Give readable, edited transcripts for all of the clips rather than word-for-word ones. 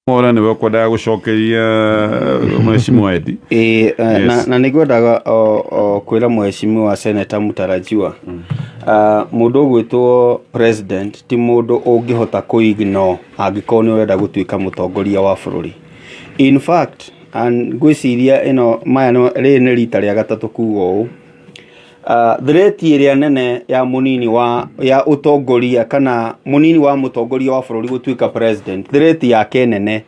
Mwaura nĩwe ũkwendaga gũcokeria mheshimiwa Eddie. Ĩĩ, Yes. na nĩ ngwendaga o kwĩra mheshimiwa senator mũtarajiwa, mũndũ ũgwĩtwo president ti mũndũ ũngĩhota kũ ignore angĩkorwo nĩ ũrenda gũtuĩka mũtongoria wa bũrũri. In fact, and ngwĩciria ĩno maya rĩrĩ nĩ rita rĩa gatatũ kuga ũũ, threat ĩrĩa nene ya mũnini wa ya ũtongoria kana mũnini wa mũtongoria wa bũrũri gũtuĩka president, threat yake nene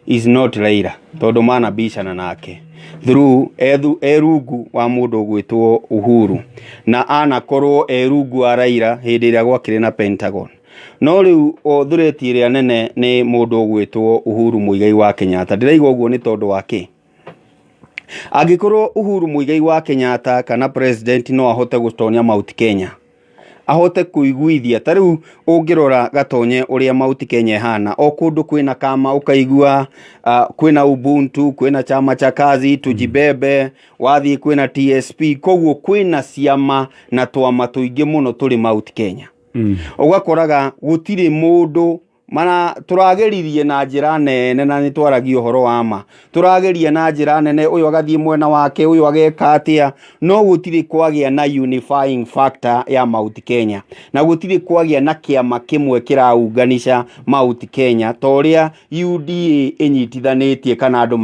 is not Raila, tondũ manabicana nake through e rungu wa mũndũ ũgwĩtwo Uhuru, na anakorwo e rungu wa Raila hĩndĩ ĩrĩa gwakĩrĩ na Pentagon. No rĩu o threat ĩrĩa nene nĩ mũndũ ũgwĩtwo Uhuru Muigai wa Kenyatta. Ndĩraiga ũguo nĩ tondũ wa kĩ? Angĩkorwo Uhuru Muigai wa Kenyatta kana president no ahote gũtonya Mount Kenya, ahote kũiguithia, ta rĩu ũngĩrora Gatonye ũrĩa Mount Kenya ĩhana, o kũndũ kwĩna kama ũkaigua, kwĩna Ubuntu, kwĩna chama cha kazi, Tujibebe, wathiĩ kwĩna TSP, koguo kwĩna ciama na twama tũingĩ mũno tũrĩ Mount Kenya. Ũgakoraga gũtirĩ mũndũ mana tũrageririe na njĩra nene, na nĩ twaragia ũhoro wa ma, tũrageria na njĩra nene, ũyũ agathiĩ mwena wake, ũyũ ageka atĩa, no gũtirĩ kwagĩa na unifying factor ya Mount Kenya, na gũtirĩ kwagĩa na kĩama kĩmwe kĩraunganisha Mount Kenya ta ũrĩa UDA ĩnyitithanĩtie kana andũ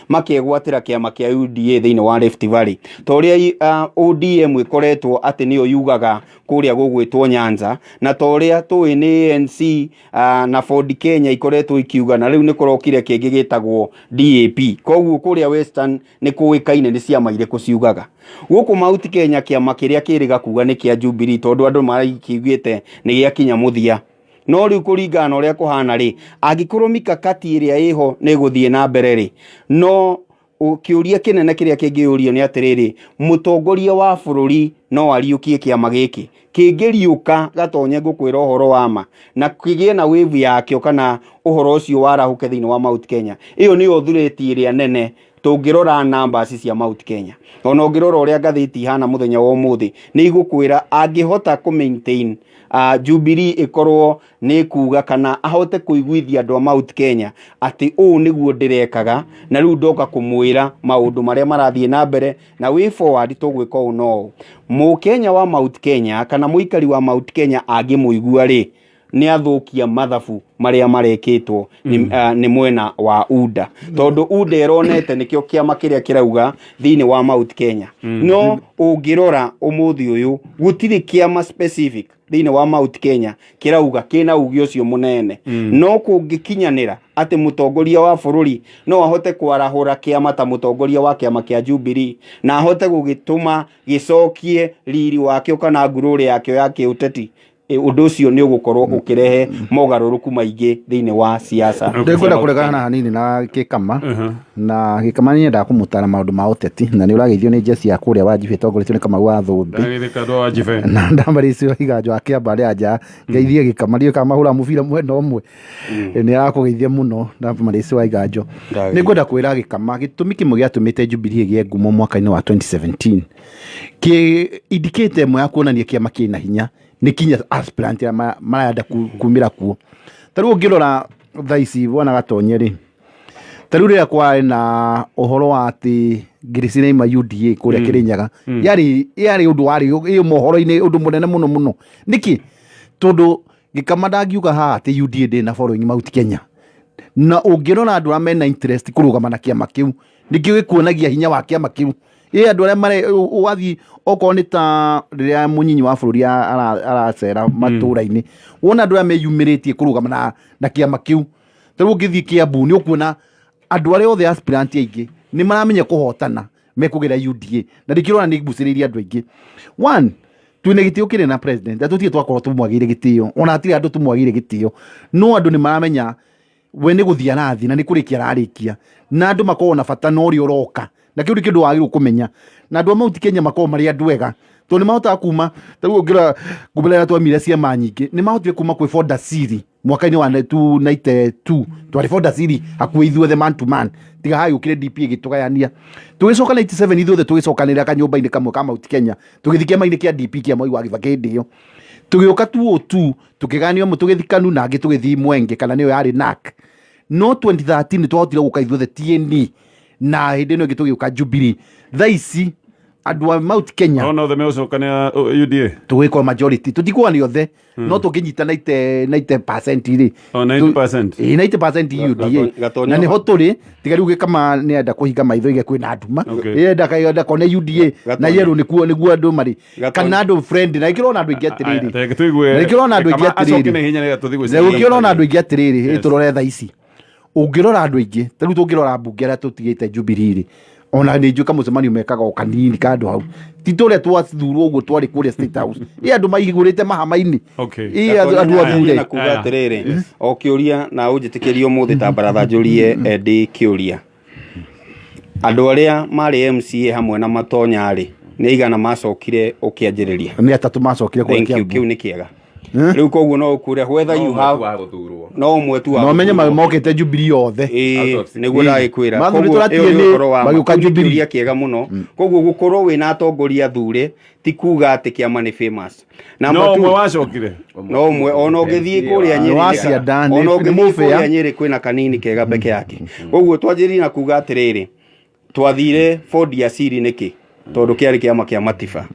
makegwatĩra kĩama kĩa UDA thĩinĩ wa Rift Valley, ta ũrĩa ODM ĩkoretwo atĩ nĩyo yugaga kũrĩa gũgwĩtwo Nyanza, na ta ũrĩa tũĩ nĩ ANC na Ford Kenya ikoretwo ikiuga, na rĩu nĩ kũrokire kĩngĩ gĩtagwo DAP. Koguo kũrĩa Western nĩ kũĩkaine nĩ ciama irĩkũ ciugaga. Gũkũ Mount Kenya kĩama kĩrĩa kĩrĩga kuga nĩ kĩa Jubilee, tondũ andũ marakiugĩte nĩ gĩakinya mũthia. No rĩu kũringana na ũrĩa kũhana rĩ, angĩkorwo mikakati ĩrĩa ĩho nĩ ĩgũthiĩ na mbere rĩ, no kĩũria kĩnene kĩrĩa kĩngĩũrio nĩ atĩrĩrĩ, mũtongoria wa bũrũri no ariũkie kĩama gĩkĩ? Kĩngĩriũka Gatonye, ngũkwĩra ũhoro wa ma, na kĩgĩe na wave yakĩo kana ũhoro ũcio warahũke thĩinĩ wa Mount Kenya, ĩyo nĩyo threat ĩrĩa nene tũngĩrora numbers cia Mount Kenya. Ona ũngĩrora ũrĩa ngathĩti ihana mũthenya wa ũmũthĩ, nĩ igũkwĩra angĩhota kũ maintain Jubilee ĩkorwo nĩ kuga kana ahote kũiguithia andũ a Mount Kenya atĩ ũũ nĩguo ndĩrekaga, na rĩu ndoka kũmwĩra maũndũ marĩa marathiĩ na mbere na way forward tũgwĩka ũũ na ũũ. Mũkenya wa Mount Kenya kana mũikari wa Mount Kenya angĩmũigua rĩ, nĩ athũkia mathabu marĩa marekĩtwo nĩ mwena wa UDA, tondũ UDA ĩronete nĩkĩo kĩama kĩrĩa kĩrauga thĩinĩ wa Mount Kenya. No ũngĩrora ũmũthĩ ũyũ gũtirĩ kĩama specific thĩinĩ wa Mount Kenya kĩrauga kĩna uge ũcio mũnene. No kũngĩkinyanĩra atĩ mũtongoria wa bũrũri no ahote kwarahũra kĩama ta mũtongoria wa kĩama kĩa Jubilee na ahote gũgĩtũma gĩcokie riri wakĩo kana ngurũrĩ yakĩo ya kĩũteti, ũndũ ũcio nĩ ũgũkorwo ũkĩrehe mogarũrũku maingĩ thĩinĩ wa siasa. Ndĩkwenda kũregana na hanini na Gĩkama, na Gĩkama nĩ nyendaga kũmũtara maũndũ ma ũteti, na nĩ ũrageithio nĩ njeci ya kũrĩa Wanjibe ĩtongoretio nĩ Kamau wa Thũmbĩ. Ndagĩthĩka andũ a Wanjibe. Na ndambarĩcio Iganjo wa Kĩamba rĩa nja ngeithie Gĩkama, ndiũĩ kana mahũra mũbira mwena ũmwe, nĩ arakũgeithia mũno ndambarĩcio wa Iganjo. Nĩ ngwenda kwĩra Gĩkama gĩtũmi kĩmwe gĩatũmĩte Jubilee ĩgĩe ngumo mwaka-inĩ wa 2017, kĩ indicator ĩmwe ya kuonania kĩama kĩna hinya nĩ kinya aspirant arĩa marenda kumĩra kuo. Ta rĩu ũngĩrora thaa ici bwana Gatonye rĩ, ta rĩu rĩrĩa kwarĩ na ũhoro wa atĩ Grace nĩaima UDA kũrĩa Kĩrĩnyaga, yarĩ ũndũ warĩ ĩ mohoro-inĩ, ũndũ mũnene mũno mũno. Nĩkĩ? Tondũ Gĩkama ndangiuga haha atĩ UDA ndĩrĩ na following Mount Kenya, na ũngĩrora andũ arĩa mena interest kũrũgama na kĩama kĩu, nĩkĩo gĩkuonagia hinya wa kĩama kĩu. Ĩ andũ arĩa mare ũgathiĩ okorwo nĩ ta rĩrĩa mũnyinyi wa bũrũri aracera matũra-inĩ, wona andũ arĩa meyumĩrĩtie kũrũgama na kĩama kĩu. Ta rĩu ũngĩthiĩ Kiambu nĩ ũkuona andũ arĩa othe aspirant aingĩ nĩ maramenya kũhotana mekũgĩra UDA, na nĩkĩo ũrona nĩ igucĩrĩirie andũ aingĩ. One, twĩna gĩtĩo kĩnene na president, na tũtirĩ twakorwo tũmwagĩire gĩtĩo, ona hatirĩ andũ tũmwagĩire gĩtĩo, no andũ nĩ maramenya we nĩ gũthiĩ arathiĩ na nĩ kũrĩkia ararĩkia, na andũ makoragwo na bata na ũrĩa ũroka, na kĩu nĩ kĩndũ wagĩrĩirwo kũmenya. Na andũ a Mount Kenya makoragwo marĩ andũ ega, tondũ nĩ mahotaga kuma, ta rĩu ũngĩrora kuma rĩrĩa twaumire ciama nyingĩ, nĩ mahotire kuma kwĩ Ford-Asili mwaka-inĩ wa 1992, twarĩ Ford-Asili hakuhĩ ithuothe man to man, tiga hagĩũkire DP ĩgĩtũgayania. Tũgĩcoka 97 ithuothe tũgĩcokanĩrĩra kanyũmba-inĩ kamwe ka Mount Kenya, tũgĩthiĩ kĩama-inĩ kĩa DP kĩa Mwai wa Kibaki hĩndĩ ĩyo. Tũgĩũka 2002 tũkĩgayanio amwe tũgĩthiĩ KANU na angĩ tũgĩthiĩ Mwenge, kana nĩyo yarĩ NARC. No 2013 nĩ twahotire gũka ithuothe TNA na hĩndĩ ĩno ĩngĩ tũgĩũka Jubilee. Thaa ici andũ a Mount Kenya Ona othe megũcokania UDA. Tũgĩkorwo majority, tũtikuwa nĩ othe, no tũngĩnyita 90% rĩ. Oh, 90%. Ĩĩ, 90% UDA. Gatonya. Na nĩho tũrĩ, tiga rĩu gĩkama nĩenda kũhinga maitho ige kwĩna nduma. Okay. Enda kone UDA na Gatonya. yerũ nĩkuo andũ marĩ Gatonya. kana andũ friend na ikĩrona andũ aingĩ atĩrĩrĩ. Reke tũigue. Na ikĩrona andũ aingĩ Kama acoke atĩrĩrĩ. na ihenya nĩgetha tũthiĩ Na gwĩciria. gũkĩrona andũ aingĩ atĩrĩrĩ. Yes. Tũrore thaa ici, ũngĩrora andũ aingĩ ta rĩu tũngĩrora mbunge arĩa tũtigĩte Jubilee rĩ, ona nĩ njũĩ kamũcemanio mekaga o kanini ka andũ hau, ti tũrĩa twathurwo ũguo twarĩ kũrĩa State House, ĩ andũ maihũrĩte mahama-inĩ. Okay. Ĩ andũ athure. Na kuga atĩrĩrĩ, o kĩũria na ũnjĩtĩkĩrie ũmũthĩ ta baratha njũrie Eddie kĩũria. Andũ arĩa marĩ MCA hamwe na Matonya rĩ, nĩ aigana macokire ũkĩanjĩrĩria? Nĩ atatũ macokire kũrĩa Thank you. Kiambu. Kĩu nĩ kĩega. Rĩu koguo no ũkure whether you have wa gũthurwo. No ũmwe tu wa Na ũmenye gũthurwo. mokĩte Jubilee othe. Ĩĩ, Out of six. nĩguo ndagĩkwĩra. Mathurĩtwo Koguo na ĩyo nĩ TNA, ũhoro wa ma. magĩũka Kĩu nĩ Jubilee. kĩũria kĩega mũno. Koguo gũkorwo wĩna atongoria athure ti kuga atĩ kĩama nĩ famous. Number No two, ũmwe wacokire. no ũmwe ona ũngĩthiĩ kũrĩa Nyĩrĩ Wa Cianda, ona nĩ ũngĩthiĩ mũbĩa. kũrĩa Nyĩrĩ kwĩna kanini kega peke yake. Koguo twanjĩrĩrie na kuga atĩrĩrĩ, twathire Ford ya Siri nĩkĩ? Tondũ kĩarĩ kĩama kĩa Matiba.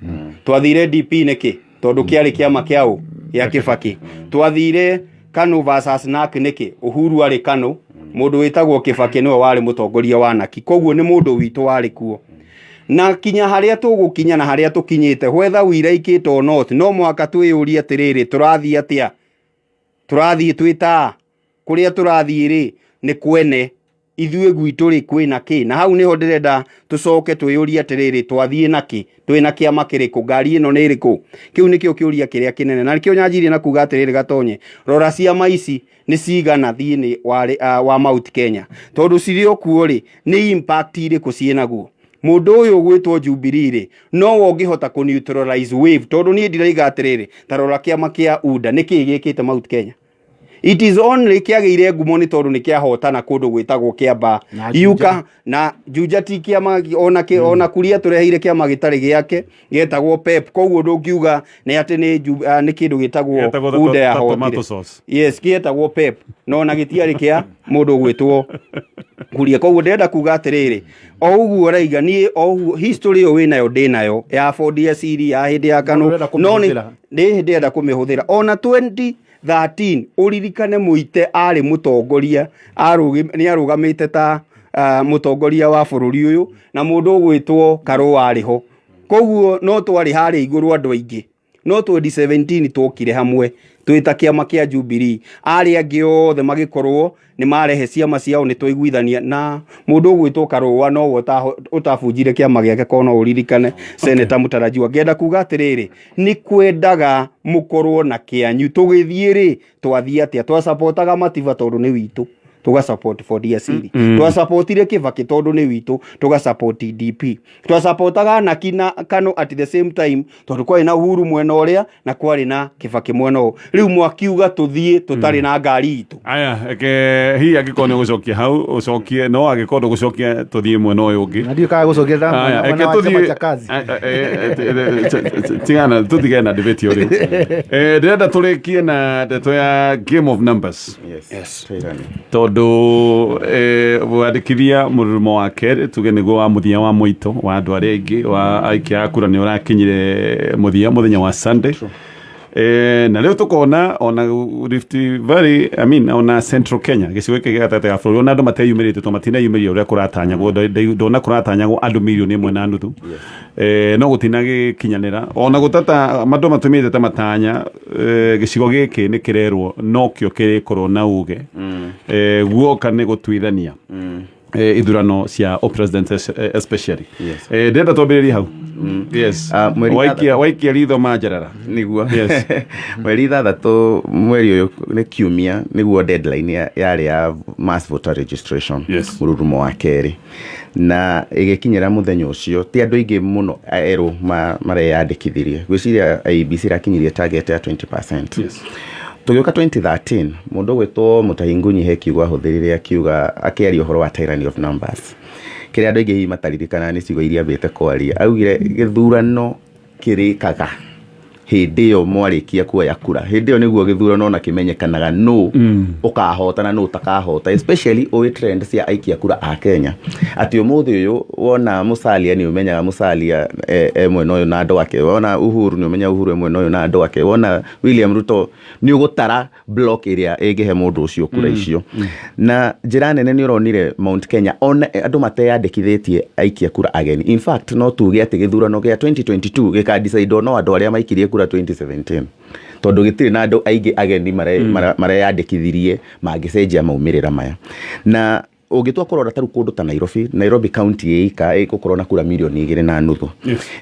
Twathire DP nĩkĩ? Tondũ kĩarĩ kĩama kĩa ũ? Gĩa Kĩbakĩ. Twathire KANU versus NARC nĩkĩ? Uhuru arĩ KANU, mũndũ wĩtagwo Kĩbakĩ nĩwe warĩ mũtongoria wa NARC, koguo nĩ mũndũ witũ warĩ kuo. Na kinya harĩa tũgũkinya na harĩa tũkinyĩte, whether we like it or not, no mũhaka twĩyũrie atĩrĩrĩ, tũrathiĩ atĩa? Tũrathiĩ twĩ ta kũrĩa tũrathiĩ rĩ, nĩ kwene ithuĩ gwitũ rĩ kwĩna kĩ? Na hau nĩho ndĩrenda tũcoke twĩyũrie atĩrĩrĩ, twathiĩ na kĩ? Twĩna kĩama kĩrĩkũ? Ngari ĩno nĩ ĩrĩkũ? Kĩu nĩkĩo kĩũria kĩrĩa kĩnene, na nĩkĩo nyanjirie na kuga atĩrĩrĩ, Gatonye, rora ciama ici nĩ cigana thĩinĩ wa Mount Kenya, tondũ cirĩ o kuo rĩ, nĩ impact irĩkũ ciĩnaguo? Mũndũ ũyũ ũgwĩtwo Jubilee rĩ, no we ũngĩhota kũ neutralize wave, tondũ niĩ ndiraiga atĩrĩrĩ, ta rora kĩama kĩa UDA, nĩkĩĩ gĩkĩte Mount Kenya? It is only kĩagĩire ngumo nĩ tondũ nĩ kĩahotana kũndũ gwĩtagwo Kĩambaa. Na Juja. Yuka na Juja ti kĩama ona kĩ, ona kuria tũreheire kĩama gĩtarĩ gĩake gĩetagwo PEP, koguo ndũngiuga nĩ atĩ nĩ kĩndũ gĩtagwo Gĩtagwo UDA ta yahotire. tomato sauce. Yes, kĩetagwo PEP, no ona gĩtiarĩ kĩa mũndũ ũgwĩtwo Kuria. Koguo ndĩrenda kuga atĩrĩrĩ, o ũguo raiga niĩ, o ũguo history ĩyo wĩnayo ndĩnayo ya Ford ya Siri ya hĩndĩ ya KANU, Ũrenda no nĩ kũmĩhũthĩra. nĩ ndĩrenda kũmĩhũthĩra ona 2013. Ũririkane Mũite arĩ mũtongoria, nĩ arũgamĩte ta mũtongoria wa bũrũri ũyũ, na mũndũ ũgwĩtwo Karũa arĩ ho, koguo no twarĩ harĩa igũrũ andũ aingĩ. No 2017 twokire hamwe twĩ ta kĩama kĩa Jubilee, arĩa angĩ othe magĩkorwo nĩ marehe ciama ciao, nĩ twaiguithania na mũndũ ũgwĩtwo Karũa nowe ũtabunjire kĩama gĩake, korwo no ũririkane, seneta mũtarajiwa. Ngenda kuga atĩrĩrĩ, nĩ kwendaga mũkorwo na kĩanyu. Tũgĩthiĩ rĩ, twathiĩ atĩa? Twasapotaga Matiba tondũ nĩ witũ, tũga support Ford Asili, twasapotire Kibaki tondũ nĩ witũ, tũga support DP, twasapotaga Naki na KANU at the same time, tondũ kwarĩ na Uhuru mwena ũrĩa na kwarĩ na Kibaki mwena ũyũ. Rĩu mwakiuga tũthiĩ tũtarĩ na ngari itũ. Aya, reke hihi angĩkorwo nĩ ũgũcokia hau ũcokie, no angĩkorwo ndũgũcokia tũthiĩ mwena ũyũ ũngĩ. Na ndiũĩ kana gũcokia Aya, mwena reke wa chama tũthiĩ cha kazi. Tigana, tũtigane na debate ĩyo rĩu. Ndĩrenda tũrĩkie na ndeto ya game of numbers. Yes. Twairani. Tondũ wandĩkithia mũrurumo wa kerĩ, tuge nĩguo wa mũthia wa mũito wa andũ arĩa aingĩ wa aikia a kura, nĩ ũrakinyire mũthia mũthenya wa Sunday. Na rĩu tũkona ona Rift Valley, I mean, ona Central Kenya, gĩcigo gĩkĩ gĩa gatagatĩ ga bũrũri, ona andũ mateyumĩrĩte, tondũ matineyumĩria ũrĩa kũratanyagwo. Ndona kũratanyagwo andũ 1.5 million, no gũtinagĩkinyanĩra ona gũtata andũ matũmĩte ta matanya. Gĩcigo gĩkĩ nĩ kĩrerwo nokĩo kĩrĩkorwo na uge guoka nĩ gũtuithania ithurano cia president especially. Ndĩrenda twambĩrĩrie hau, yes. Mweri Waikia ritho manjarara. Niguo. Yes. 6 mweri ũyũ, nĩ kiumia, nĩguo deadline yarĩ ya mass voter registration. Mũrurumo wa kerĩ, na ĩgĩkinyĩra mũthenya ũcio ti andũ aingĩ mũno erũ mareyandĩkithirie. Ngwĩciria IEBC ĩrakinyirie target ya 20%. Tũgĩũka 2013, mũndũ ũgwĩtwo Mutahi Ngunyi he kiugo ahũthĩrire, akiuga, akĩaria ũhoro wa tyranny of numbers, kĩrĩa andũ aingĩ hihi mataririkanaga nĩ ciugo iria ambĩte kwaria. Augire gĩthurano kĩrĩkaga Hĩndĩ ĩyo mwarĩkia kuoya kura, hĩndĩ ĩyo nĩguo gĩthurano ona kĩmenyekanaga nũ ũkahota na nũ ũtakahota, especially ũĩ trend cia aikia kura a Kenya, atĩ ũmũthĩ ũyũ wona Musalia nĩ ũmenyaga Musalia e mwena ũyũ na andũ ake, wona Uhuru nĩ ũmenyaga Uhuru e mwena ũyũ na andũ ake, wona William Ruto nĩ ũgũtara block ĩrĩa ĩngĩhe mũndũ ũcio kura icio. Na njĩra nene nĩ ũronire Mount Kenya ona andũ mateyandĩkithĩtie aikia kura ageni. In fact, no tuge atĩ gĩthurano gĩa 2022 gĩkadicaidwo no andũ arĩa maikirie kura 2017, tondũ gĩtirĩ na andũ aingĩ ageni mareyandĩkithirie mangĩcenjia maumĩrĩra maya. Na ũngĩtua kũrora ta rĩu kũndũ ta Nairobi, Nairobi County ĩika ĩgũkorwo na kura 2.5 mirioni,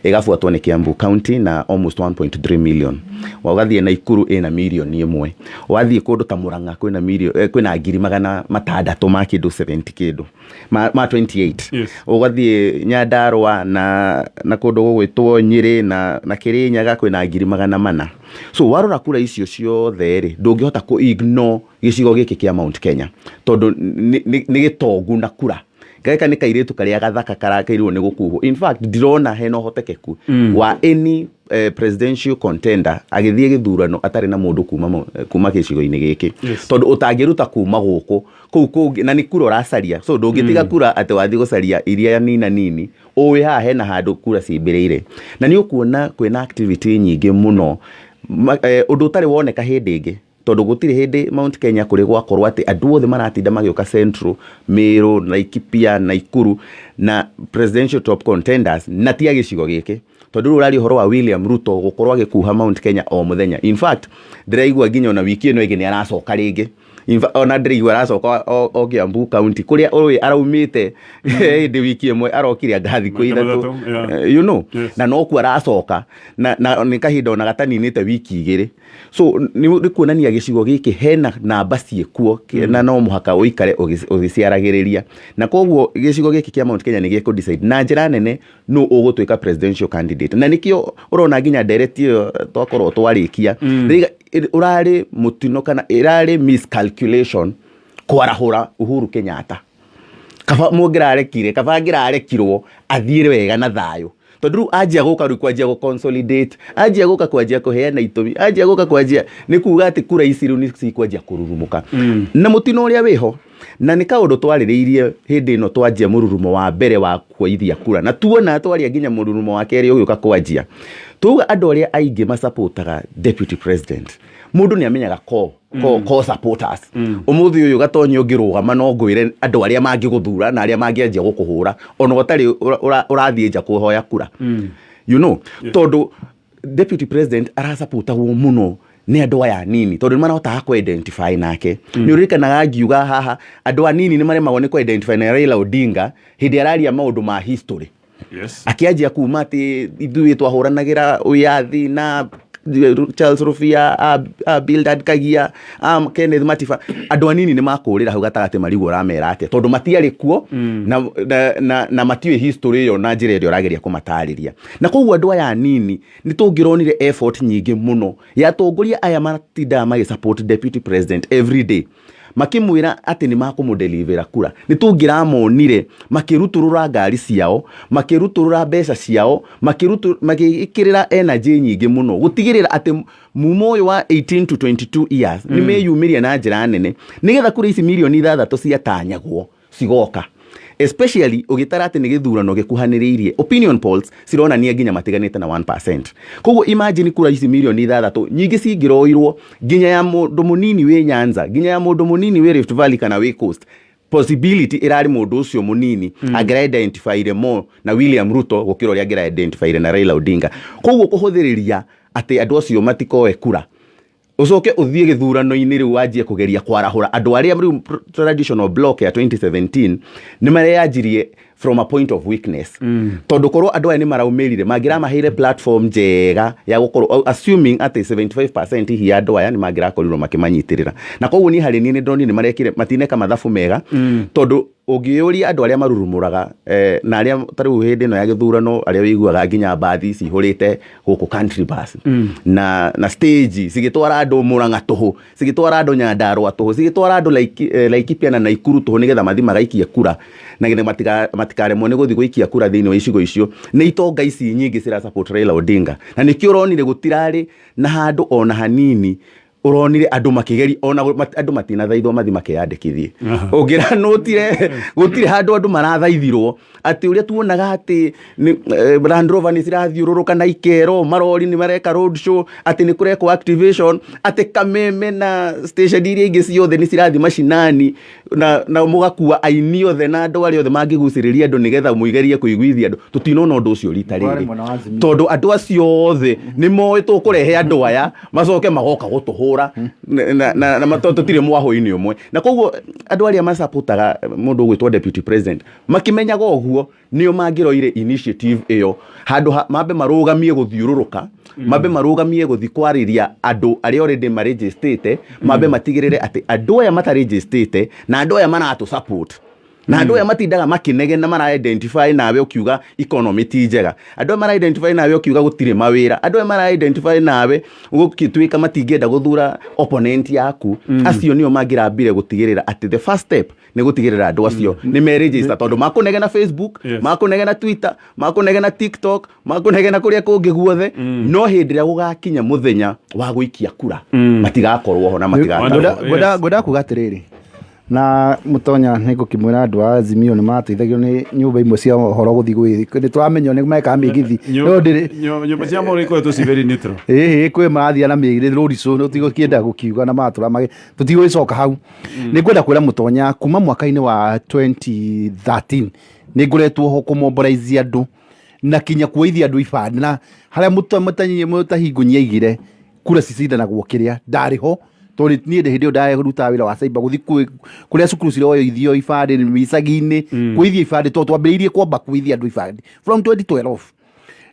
ĩgabuatwo nĩ Kiambu County na almost 1.3 million, ũgathiĩ Naikuru ĩna 1 mirioni, wathiĩ kũndũ ta Murang'a kwĩna kwĩna 600,000 ma kĩndũ 70 kĩndũ ma 28. Ũgathiĩ Nyandarua na kũndũ gũgwĩtwo Nyĩrĩ na Kĩrĩnyaga kwĩna 400,000. So warora kura icio ciothe rĩ, ndũngĩhota kũ ignore gĩcigo gĩkĩ kĩa Mount Kenya, tondũ nĩ gĩtongu na kura. Gaka nĩ kairĩtu karĩa gathaka karakĩirwo nĩ gũkuhwo. In fact, ndirona hena ũhotekeku wa any presidential contender agĩthiĩ gĩthurano atarĩ na mũndũ kuma gĩcigo-inĩ gĩkĩ, tondũ ũtangĩruta kuma gũkũ kũu kũngĩ na nĩ kura ũracaria. So ndũngĩtiga kura atĩ wathiĩ gũcaria iria nina nini, ũĩ haha hena handũ kura cimbĩrĩire. Na nĩ ũkuona kwĩna activity nyingĩ mũno, ũndũ ũtarĩ woneka hĩndĩ ĩngĩ, tondũ gũtirĩ hĩndĩ Mount Kenya kũrĩ gwakorwo atĩ andũ othe maratinda magĩũka Central, Meru, Laikipia, Naikuru na presidential top contenders na ti a gĩcigo gĩkĩ, tondũ rĩu ũraria ũhoro wa William Ruto gũkorwo agĩkuha Mount Kenya o mũthenya. In fact, ndĩraigua nginya ona wiki ĩno ĩngĩ nĩ aracoka rĩngĩ. Ona ndĩraigua aracoka o Kiambu County kũrĩa ũĩ araumĩte hĩndĩ wiki ĩmwe arokire anga thikũ Maita 3. 3, yeah. Na nokuo aracoka na nĩ kahinda ona gataninĩte wiki 2. So nĩ kuonania gĩcigo gĩkĩ hena namba ciĩkuo, na no mũhaka ũikare ũgĩciaragĩrĩria, na koguo gĩcigo gĩkĩ kĩa Mount Kenya nĩ gĩkũ decide na njĩra nene nũ ũgũtuĩka presidential candidate. Na nĩkĩo ũrona nginya ndereti ĩyo twakorwo twarĩkia rĩga ũrarĩ mũtino kana ĩrarĩ miscalculation kwarahũra Uhuru Kenyatta. Kaba mũngĩrarekire, kaba angĩrarekirwo athiĩ wega na thayũ, tondũ rĩu anjia gũka, rĩu kwanjia gũ consolidate, anjia gũka kwanjia kũheana itũmi, anjia gũka kwanjia nĩ kuga atĩ kura ici rĩu nĩ cikwanjia kũrurumũka. Na mũtino ũrĩa wĩho, na nĩ kaũndũ twarĩrĩirie hĩndĩ ĩno twanjia mũrurumo wa mbere wa kuoithia kura, na tuona twaria nginya mũrurumo wa kerĩ ũgĩũka kwanjia, tuauga andũ arĩa aingĩ masapotaga deputy president, mũndũ nĩ amenyaga core supporters. Ũmũthĩ ũyũ Gatonyi ũngĩrũgama no ngwĩre andũ arĩa mangĩgũthura na arĩa mangĩanjia gũkũhũra ona ũtarĩ ũrathiĩ nja kũhoya kura, tondũ deputy president arasapotagwo mũno nĩ andũ aya anini, tondũ nĩ marahotaga kũ identify nake. Nĩ ũririkanaga ngiuga haha andũ anini nĩ maremagwo nĩ kũ identify na Raila Odinga hĩndĩ araria maũndũ ma history, akĩanjia kuma atĩ ithuĩ twahũranagĩra wĩyathi na Charles Rufia, a Bildad Kagia, a Kenneth Matiba. Andũ anini nĩ makũrĩra hau gatagatĩ marigwo ũramera atĩa, tondũ matiarĩ kuo na matiũĩ history ĩyo na njĩra ĩrĩa ũrageria kũmatarĩria. Na koguo andũ aya anini nĩ tũngĩronire effort nyingĩ mũno ya atongoria aya matindaga magĩ support deputy president every day, makĩmwĩra atĩ nĩ makũmũdelivera kura. Nĩ tũngĩramonire makĩrutũrũra ngari ciao, makĩrutũrũra mbeca ciao, magĩĩkĩrĩra energy nyingĩ mũno gũtigĩrĩra atĩ mumo ũyũ wa 18 to 22 years nĩ meyumĩria na njĩra nene, nĩgetha kura ici 6 mirioni ciatanyagwo cigoka, especially ũgĩtara atĩ nĩ gĩthurano gĩkuhanĩrĩirie. Opinion polls cironania nginya matiganĩte na 1%. Koguo imagine kura ici 6 mirioni nyingĩ cingĩroirwo, nginya ya mũndũ mũnini wĩ Nyanza, nginya ya mũndũ mũnini wĩ Rift Valley kana wĩ Coast, possibility ĩrarĩ mũndũ ũcio mũnini angĩra identifyire more na William Ruto gũkĩra ũrĩa angĩra identifyire na Raila Odinga. Koguo kũhũthĩrĩria atĩ andũ acio matikoe kura, ũcoke ũthiĩ gĩthurano-inĩ rĩu wanjie kũgeria kwarahũra andũ arĩa rĩu traditional block ya 2017 nĩ mareyanjirie from a point of weakness, tondũ korwo andũ aya nĩ maraumĩrire mangĩramaheire platform njega ya gũkorwo, assuming atĩ 75% hihi ya andũ aya nĩ mangĩrakorirwo makĩmanyitĩrĩra. Na koguo niĩ harĩ niĩ nĩ ndonire nĩ marekire, matineka mathabu mega, tondũ Ũngĩũria andũ arĩa marurumũraga na arĩa ta rĩu hĩndĩ ĩno ya gĩthurano, arĩa wĩiguaga nginya mbathi cihũrĩte gũkũ, country bus na stage cigĩtwara andũ Mũrang'a tũhũ, cigĩtwara andũ Nyandarũa tũhũ, cigĩtwara andũ Laikipia na Naikuru tũhũ, nĩgetha mathi magaikie kura na getha matikaremwo nĩ gũthiĩ gũikia kura thĩinĩ wa icigo icio, nĩ itonga ici nyingĩ cira support Raila Odinga. Na nĩkĩo ũronire gũtirarĩ na handũ ona hanini ũronire andũ makĩgeria ona andũ matinathaithwo mathi makeyandĩkithie. Ũngĩranũtire, gũtirĩ handũ andũ marathaithirwo atĩ ũrĩa tuonaga atĩ Land Rover nĩ cirathiũrũrũka na ikero, marori nĩ mareka road show, atĩ nĩ kũrekwo activation, atĩ Kameme na station iria ingĩ ciothe nĩ cirathiĩ macinani na mũgakua aini othe na andũ arĩa othe mangĩgucĩrĩria andũ nĩgetha mũigerie kũiguithia andũ. Tũtinona ũndũ ũcio rita Kwarĩ rĩrĩ mwena wa Azimio. Tondũ andũ acio othe nĩ moĩ tũkũrehe andũ aya macoke magoka gũtũhũra na tũtirĩ mwahũ-inĩ ũmwe. Na koguo andũ arĩa macapotaga mũndũ ũgwĩtwo deputy president, makĩmenyaga ũguo, nĩo mangĩroire initiative ĩyo handũ mambe marũgamie gũthiũrũrũka, mambe marũgamie gũthiĩ kwarĩria andũ arĩa already marĩnjĩstĩte, mambe matigĩrĩre atĩ andũ aya matarĩnjĩstĩte na andũ aya maratũ support na andũ aya matindaga makĩnegena, mara identify nawe ũkiuga economy ti njega, andũ aya mara identify nawe ũkiuga gũtirĩ mawĩra, andũ aya mara identify nawe gũgĩtuĩka matingĩenda gũthura opponent yaku, acio nĩo mangĩrambire gũtigĩrĩra atĩ the first step nĩ gũtigĩrĩra andũ acio nĩ meregister, tondũ makũnegena Facebook, makũnegena Twitter, makũnegena TikTok, makũnegena kũrĩa kũngĩ guothe, no hĩndĩ ĩrĩa gũgakinya mũthenya wa gũikia kura, matigakorwo ho na matigatarwo. Wonderful. Ngwenda kuga atĩrĩrĩ, na mũtonya nĩ ngũkĩmwĩra, andũ a Azimio nĩ marateithagio nĩ nyũmba imwe cia ũhoro gũthiĩ nĩ tũramenya nĩ mekaga mĩgithi no ndĩrĩ. Nyũmba cia mohoro ikoretwo ci very neutral. Ĩhĩ, kwĩ marathiĩ na mĩgĩrĩ rũricũ, tũtigũkĩenda gũkiuga na maratũra tũtigũgĩcoka hau. Nĩ ngwenda kwĩra mũtonya, kuma mwaka-inĩ wa 2013 nĩ ngoretwo ho kũmobilize andũ na kinya kuoithia andũ ibandĩ, na harĩa mũtahingunyi aigire kura cicindanagwo kĩrĩa ndarĩ ho, tondũ niĩ hĩndĩ ĩyo ndarutaga wĩra wa cyber, gũthiĩ kũrĩa cukuru ciroithio ibandĩ icagi-inĩ, kuoithia ibandĩ, tondũ twambĩrĩirie kwamba kuoithia andũ ibandĩ from 2012.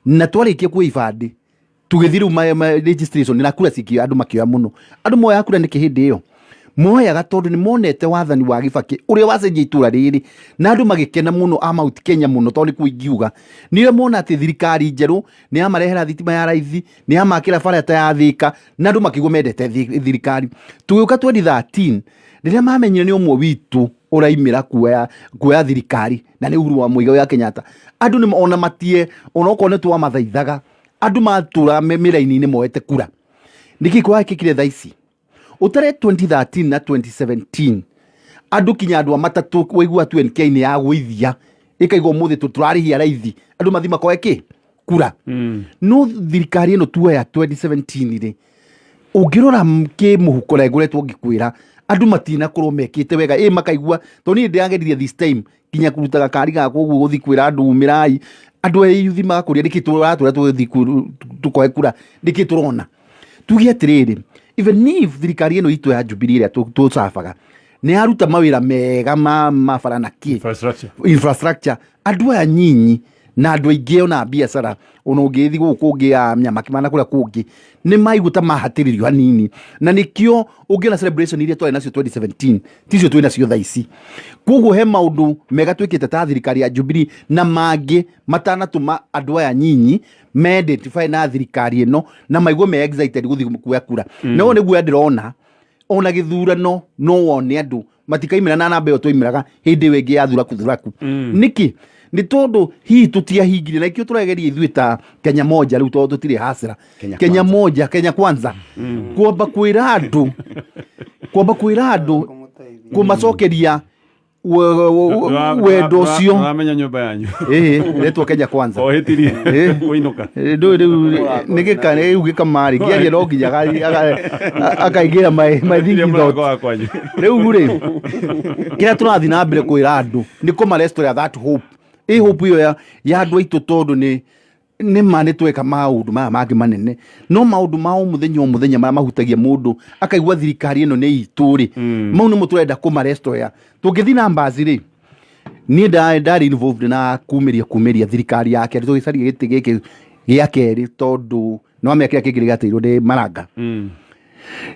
Na twarĩkia kuoya ibandĩ, tũgĩthiĩ rĩu registration na kura cikio, andũ makĩoya mũno. Andũ moyaga kura nĩkĩ hĩndĩ ĩyo? Moyaga tondũ nĩ monete wathani wa Gĩbakĩ ũrĩa wacenjia itũra rĩrĩ, na andũ magĩkena mũno a Mount Kenya mũno, tondũ nĩkuo ingiuga nĩo mona atĩ thirikari njerũ nĩ yamarehera thitima ya raithi, nĩ yamakĩra bara ta ya Thĩka, na andũ makĩigua mendete thirikari. Tũgĩũka 2013, rĩrĩa mamenyire nĩ ũmwe witũ ũraimĩra kuoya thirikari, na nĩ Uhuru wa Muigai wa Kenyatta, andũ nĩ ona matie, ona okorwo nĩ twamathaithaga, andũ matũraga mĩraini-inĩ moete kura. Nĩkĩ kũrakĩkire thaa ici? Ũtare 2013 na 2017, andũ kinya andũ a matatũ waigua 2NK nĩ yagũithia, ĩkaigua ũmũthĩ tũrarĩhia raithi, andũ mathi makoe kĩ kura. No thirikari ĩno tuoya 2017 rĩ, ũngĩrora kĩ mũhuko na ngoretwo ngĩkwĩra, andũ matinakorwo mekĩte wega, ĩ makaigua tondũ niĩ ndĩrageririe this time kinya kũrutaga kari gakwa ũguo gũthiĩ kwĩra andũ umĩrai, andũ a yuthi magakũria nĩkĩ tũratũra tũgĩthiĩ tũkoe kura, nĩkĩ tũrona. Tuge atĩrĩrĩ, even if thirikari ĩno itũ ya Jubilee ĩrĩa tũcabaga nĩ yaruta mawĩra mega ma bara na kĩ Infrastructure. Infrastructure, andũ aya nyinyi na andũ aingĩ ona biacara, ona ũngĩthiĩ gũkũ kũngĩ ya Nyamakima na kũrĩa kũngĩ, nĩ maigua ta mahatĩrĩrio hanini, na nĩkĩo ũngĩona celebration iria twarĩ nacio 2017 ticio twĩ nacio thaa ici. Koguo he maũndũ mega twĩkĩte ta thirikari ya Jubilee na mangĩ matanatũma andũ aya nyinyi me identify na thirikari ĩno na maigue me excited gũthiĩ kuoya kura. Na ũyũ nĩguo ndĩrona ona gĩthurano no wone andũ matikaimĩra na namba ĩyo twaimĩraga hĩndĩ ĩyo ĩngĩ ya thuraku thuraku. Nĩkĩ? Nĩ tondũ hihi tũtiahingirie, na ikĩo tũrageria ithuĩ ta Kenya Moja rĩu, tondũ tũtirĩ hasira. Kenya. Kenya Moja, Kenya Kwanza, kwamba kwĩra andũ kũmacokeria wendo ũcio. Ũramenya nyũmba yanyu. Ĩĩ, ĩretwo Kenya Kwanza. Ohĩtirie Ĩĩ. kũinũka. Ndũĩ rĩu nĩ gĩka rĩu gĩkamarĩ ngĩaria no nginya akaingĩra my Ohĩtirie thinking mũrango thoughts. wa kwanyu. Rĩu rĩ, kĩrĩa tũrathiĩ na mbere kwĩra andũ nĩ kũmarestore that hope, ĩ hope ĩyo ya andũ aitũ, tondũ nĩ ma nĩ tweka maũndũ maya mangĩ manene, no maũndũ ma o mũthenya o mũthenya marĩa mahutagia mũndũ akaigua thirikari ĩno nĩ itũ rĩ, mau nĩmo tũrenda kũmarestore. Tũngĩthiĩ na mbaci rĩ, niĩ ndarĩ involved na kumĩria thirikari ya kerĩ, tũgĩcaria gĩtĩ gĩkĩ gĩa kerĩ, tondũ nĩ wamenya kĩrĩa kĩngĩ gĩateirwo nĩ Maranga.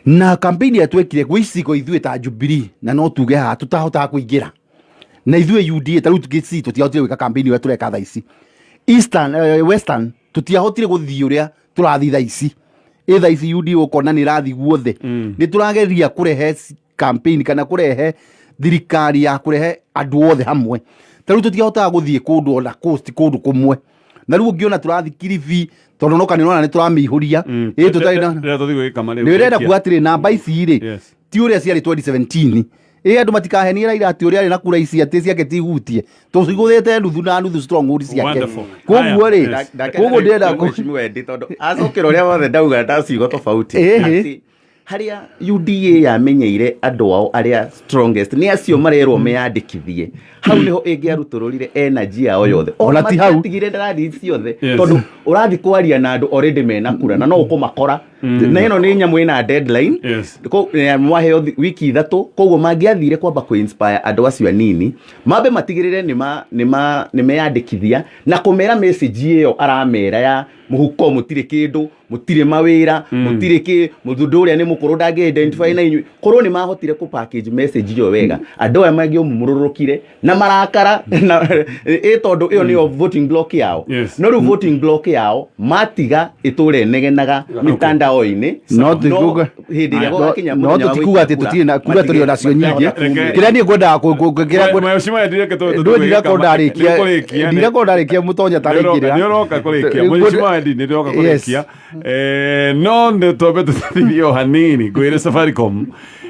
Na campaign ĩrĩa twekire gwĩ icigo ithuĩ ta Jubilee, na no tuge haha tũtahotaga kũingĩra. Na ithuĩ UDA ta rĩu Kisii tũtiahotire gwĩka campaign ũrĩa tũreka thaa ici. Eastern, Western tũtiahotire gũthiĩ ũrĩa tũrathiĩ thaa ici. Ĩ thaa ici UDA ũkona nĩ ĩrathiĩ guothe. Nĩ tũrageria kũrehe campaign kana kũrehe thirikari ya kũrehe andũ othe hamwe. Ta rĩu tũtiahotaga gũthiĩ kũndũ ona coast kũndũ kũmwe, na rĩu ũngĩona tũrathiĩ Kilifi tondũ noka nĩ ũrona nĩ tũramĩihũria. Ĩ tũtarĩ na Rĩrĩa tũthiĩ gwĩka marĩ nĩ ũrenda kuga atĩrĩ, namba ici rĩ, ti ũrĩa ciarĩ 2017. Ĩ andũ matikahenie Raila atĩ ũrĩa arĩ na kura ici atĩ ciake ti hutie, tũcigũthĩte nuthu na nuthu stronghold ciake. Koguo rĩ, koguo ndĩrenda Mheshimiwa Eddie, tondũ acokera ũrĩa wothe ndauga na ciugo tofauti. Atĩ harĩa UDA yamenyeire andũ ao arĩa strongest nĩ acio marerwo meyandĩkithie, hau nĩho ĩngĩarutũrũrire energy yao yothe. Ona ti hau. Matiatigire rally ciothe, tondũ ũrathiĩ kwaria na andũ already mena kura na no ũkũmakora, na ĩno nĩ nyamũ ĩna deadline. Mwaheo wiki 3, koguo mangĩathire kwamba kũ inspire andũ acio anini mambe matigĩrĩre nĩ meyandĩkithia na kũmera message ĩyo aramera ya mũhuko mũtirĩ kĩndũ, mũtirĩ mawĩra, mũtirĩ kĩ, mũthundũ ũrĩa nĩ mũkũrũ ndangĩ identify na inyuĩ. Korwo nĩ mahotire kũ package message ĩyo wega, andũ aya mangĩomũrũrũkire na marakara na ĩ tondũ ĩyo nĩyo voting block yao. No rĩu voting block yao matiga ĩtũre negenaga mitandao-inĩ, No hĩndĩ ĩrĩa gũgakinya no mũthenya wa tũtikuga atĩ gũikia tũtirĩ na kura, tũrĩ onacio nyingĩ. Kĩrĩa niĩ ngwendaga kĩrĩa Mheshimiwa Eddie, reke ndũ ndirakorwo ndarĩkia, ndirakorwo ndarĩkia mũtonya tarĩ nĩ ũroka kũrĩkia, Mheshimiwa Eddie, nĩ ũroka kũrĩkia. No nĩ twambe tũteithie o hanini ngwĩre Safaricom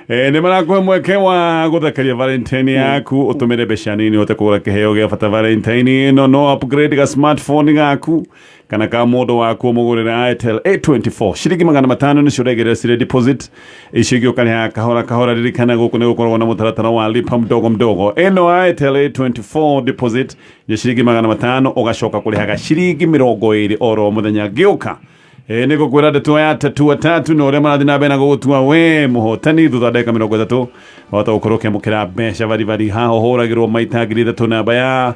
nĩ marakũhe mweke wa gũthakaria Valentine yaku, ũtũmĩre mbeca nini ũhote kũgũra kĩheo gĩa bata Valentine ĩno. No upgrade ga smartphone gaku kana ka mũndũ waku, ũmũgũrĩre Itel A24, ciringi 500 nĩcio ũregerera cirĩ deposit, icio ingĩ ũkarĩha kahora kahora. Ririkana gũkũ nĩ gũkoragwo na mũtaratara wa lipa mdogo mdogo. Ĩno Itel A24 deposit nĩ ciringi 500, ũgacoka kũrĩhaga ciringi 20 oro mũthenya. Ngĩũka nĩ ngũkwĩra ndeto ya tatua tatu na ũrĩa marathiĩ na mbere na gũgũtua we mũhotani. Thutha wa ndagĩka 30 wahota gũkorwo ũkĩamũkĩra mbeca baribari. Haha ũhũragĩrwo maita 3000. Namba ya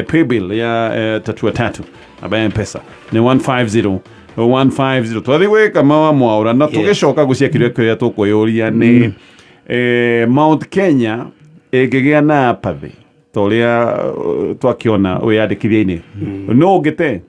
paybill ya tatua tatu, namba ya Mpesa nĩ 150 150. Twathiĩ gwĩka mawa mwaũra na tũgĩcoka gũcia kĩrĩa kĩrĩa tũkwĩyũria nĩ Mount Kenya ĩngĩgĩa na apathy ta ũrĩa twakĩona wĩyandĩkithia-inĩ, no ũngĩte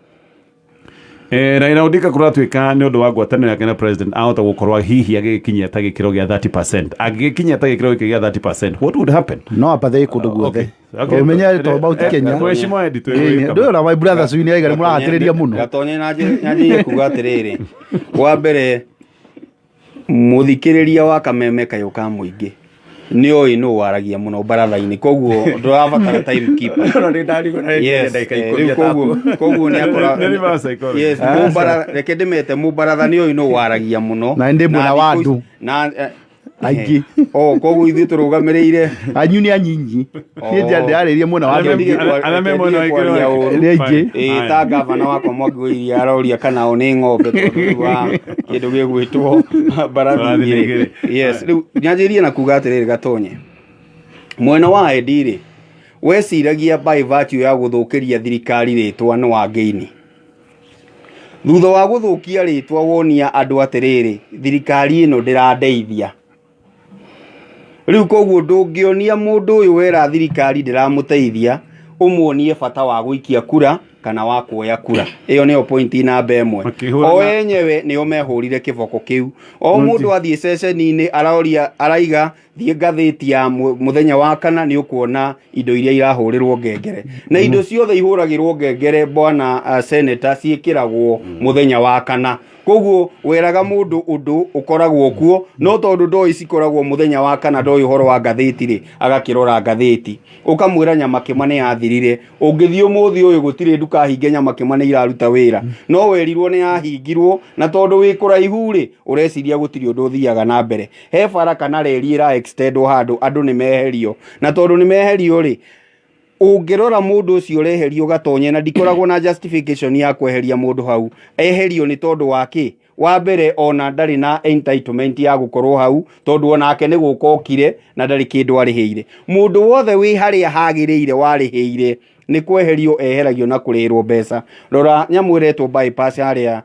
Raila Odinga kũratuĩka nĩ ũndũ wa ngwatanĩro yake na president ahota gũkorwo hihi agĩgĩkinyia ta gĩkĩro gĩa 30%. Angĩgĩkinyia ta gĩkĩro gĩkĩ gĩa 30%, what would happen? No apathy kũndũ guothe. Ũmenye to Mount Kenya. Mheshimiwa Eddie, twĩgwĩka. Ndũyũ na my brother Swini aiga nĩ mũrahatĩrĩria mũno. Gatonye na nyanjĩrie kuga atĩrĩrĩ, wa mbere mũthikĩrĩria wa Kameme Kayũ ka Mũingĩ nĩ oĩ nũ waragia mũno baratha-inĩ, koguo ndũrabatara timekeeper. Ona nĩ ndarigwo na Yes, ndagĩka rĩu 10. koguo nĩ akora Nĩ reverse psychology. Yes, reke ndĩmete mũbaratha nĩ oĩ nũ waragia mũno. Na ndĩ mwena wa thikũ andũ. Na Aingĩ. Oh, koguo ithuĩ tũrũgamĩrĩire Anyu nĩ anyinyi, niĩ ndĩrarĩria mwena wa Reke andũ. ndige Arĩa me reke mwena wa ndige kwaria igũrũ. ũru. Nĩ aingĩ. Ĩĩ, ta gavana wakwa Mwangi wa Iria aroria kana o nĩ ng'ombe tondũ rĩu wa kĩndũ gĩgwĩtwo mbarathi Mbarathi igĩrĩ. igĩrĩ. Yes, rĩu nyanjĩrie na kuga atĩrĩrĩ, Gatonye, mwena wa Eddie rĩ, weciragia by virtue ya gũthũkĩria thirikari rĩtwa nĩ wangĩini. Thutha wa gũthũkia rĩtwa wonia andũ atĩrĩrĩ, thirikari ĩno ndĩrandeithia. Rĩu koguo ndũngĩonia mũndũ ũyũ wera thirikari ndĩramũteithia, ũmuonie bata wa gũikia kura kana wa kuoya kura. Ĩyo nĩyo point namba ĩmwe. Makĩhũrana- O enyewe nĩo mehũrire kĩboko kĩu. O mũndũ athiĩ ceceni-inĩ aroria, araiga thiĩ ngathĩti ya mũthenya wa kana nĩ ũkuona indo iria irahũrĩrwo ngengere. Na indo ciothe ihũragĩrwo ngengere bwana senator ciĩkĩragwo mũthenya wa kana. Koguo weraga mũndũ ũndũ ũkoragwo kuo, no tondũ ndoĩ cikoragwo mũthenya wa kana, ndoĩ ũhoro wa ngathĩti rĩ, agakĩrora ngathĩti. Ũkamwĩra nyama kĩma nĩ yathirire, ũngĩthiĩ ũmũthĩ ũyũ gũtirĩ nduka hinge nyama kĩma nĩ iraruta wĩra, no werirwo nĩ yahingirwo, na tondũ wĩ kũraihu rĩ, ũreciria gũtirĩ ũndũ ũthiaga na mbere. He bara kana reri ĩra extendwo handũ, andũ nĩ meherio, na tondũ nĩ meherio rĩ, ũngĩrora mũndũ ũcio ũreherio Gatonye, na ndikoragwo na justification ya kweheria mũndũ hau, eherio nĩ tondũ wa kĩ? Wa mbere ona ndarĩ na entitlement ya gũkorwo hau, tondũ onake nĩ gũka okire na ndarĩ kĩndũ arĩhĩire. Mũndũ wothe wĩ harĩa hagĩrĩire warĩhĩire nĩ kweherio eheragio na kũrĩhĩrwo mbeca. Rora nyamũ ĩretwo bypass harĩa